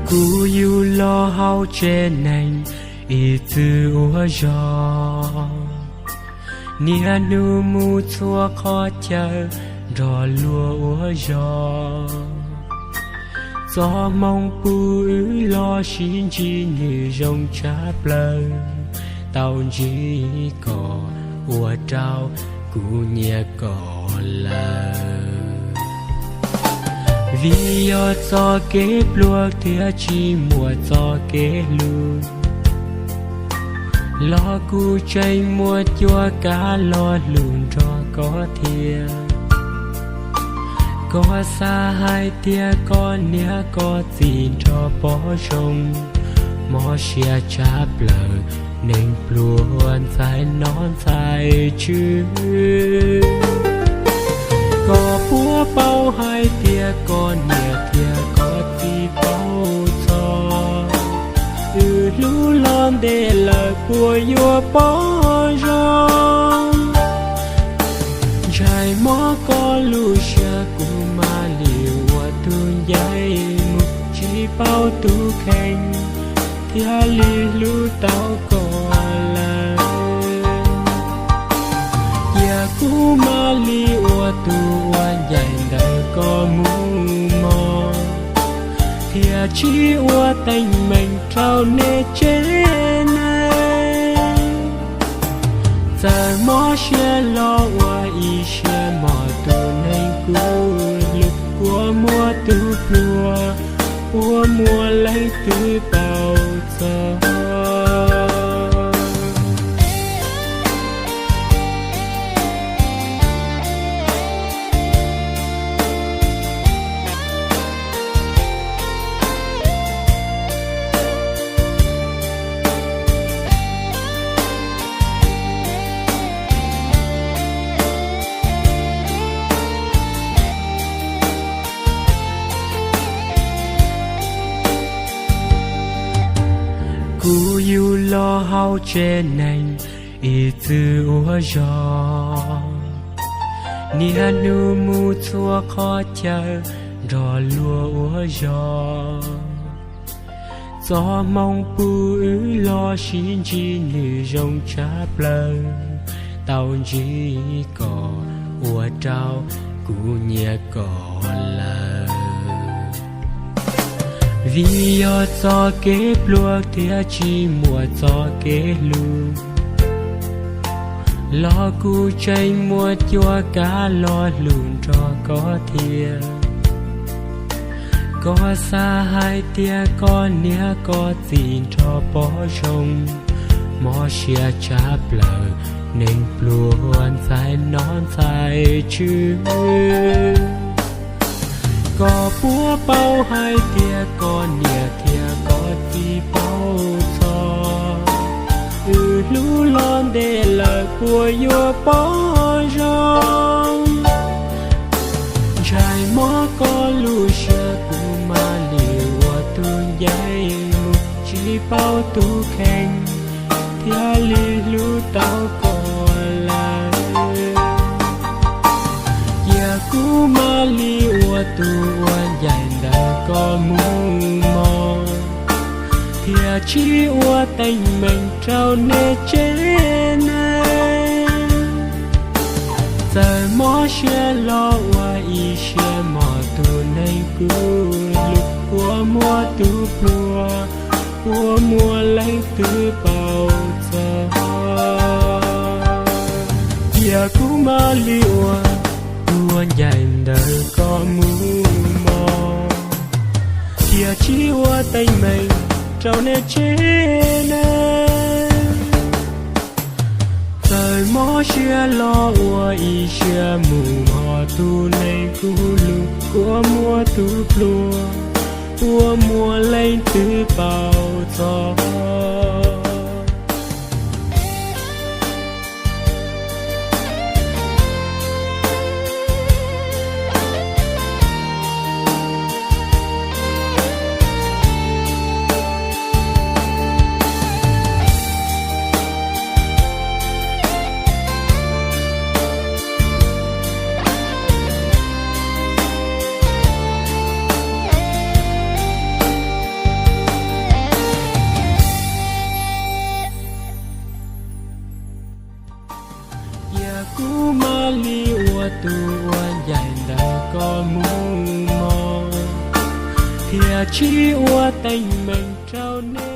Kuv yug los hauv tsev neeg ib txwm ua zog, niaj hnub mus txhua qhov chaw nrog luag ua zog. Txoj hmoov pub wb los sib ntsib nws zoo tshaj plaws, tau ntsib koj ua rau kuv nyiam koj lawm. Vim yog txoj kev pluag thiab tsis muaj txoj kev hlub, los kuv tseem muaj cuab kav los hlub nrog koj thiab. Koj xav hais tias koj niam koj txiv nrog pog zoo, mob siab tshaj plaws neeg pluag ntxhais nom ntxhais tswv. Koj puas paub hais tias koj niam thiab koj txiv paub txog, wb hlub los ntev lawm puas yuav pom zoo? Ntshai mob koj lub siab kuv mam li ua tus ncaim mus, tsis paub tus kheej thiaj li hlub tau koj lawm. Cia kuv mam li ua tus ua ncaim ntawm koj mus mog, thiaj tsis ua teeb meem rau nej tsev neeg. Txawm mob siab los ua ib siab mog, tus neeg kuv hlub kua muag tus pluag, puas muaj leej twg paub txog? Kuv yug los hauv tsev neeg ib txwm ua zog, niaj hnub mus txhua qhov chaw nrog luag ua zog. Txoj hmoov pub wb los sib ntsib nws zoo tshaj plaws, tau ntsib koj ua rau kuv nyiam koj lawm. Vim yog txoj kev pluag thiab tsis muaj txoj kev hlub, los kuv tseem muaj cuab kav los hlub nrog koj thiab. Koj xav hais tias koj niam koj txiv nrog pog zoo, mob siab tshaj plaws neeg pluag ntxhais nom ntxhais tswv. Koj puas paub hais tias koj niam thiab koj txiv paub txog, wb hlub los ntev lawm puas yuav pom zoo? Ntshai mob koj lub siab kuv mam li ua tus ncaim mus, tsis paub tus kheej thiaj li hlub tau koj lawm. Cia kuv mam li ua tus ua ncaim ntawm koj mus mog, thiaj tsis ua teeb meem rau nej tsev neeg. Txawm mob siab los ua ib siab mog, tus neeg kuv hlub kua muag tus pluag, puas muaj leej twg paub txog? Cia kuv mam li ua tus ua ncaim ntawm koj mus mog, thiaj tsis ua teeb meem rau nej tsev neeg. Txawm mob siab los ua ib siab mus mog, tus neeg kuv hlub kua muag tus pluag, puas muaj leej twg paub txog? Kuv mam li ua tus uas ncaim ntawm koj mus mog, thiaj tsis ua teeb meem rau nej.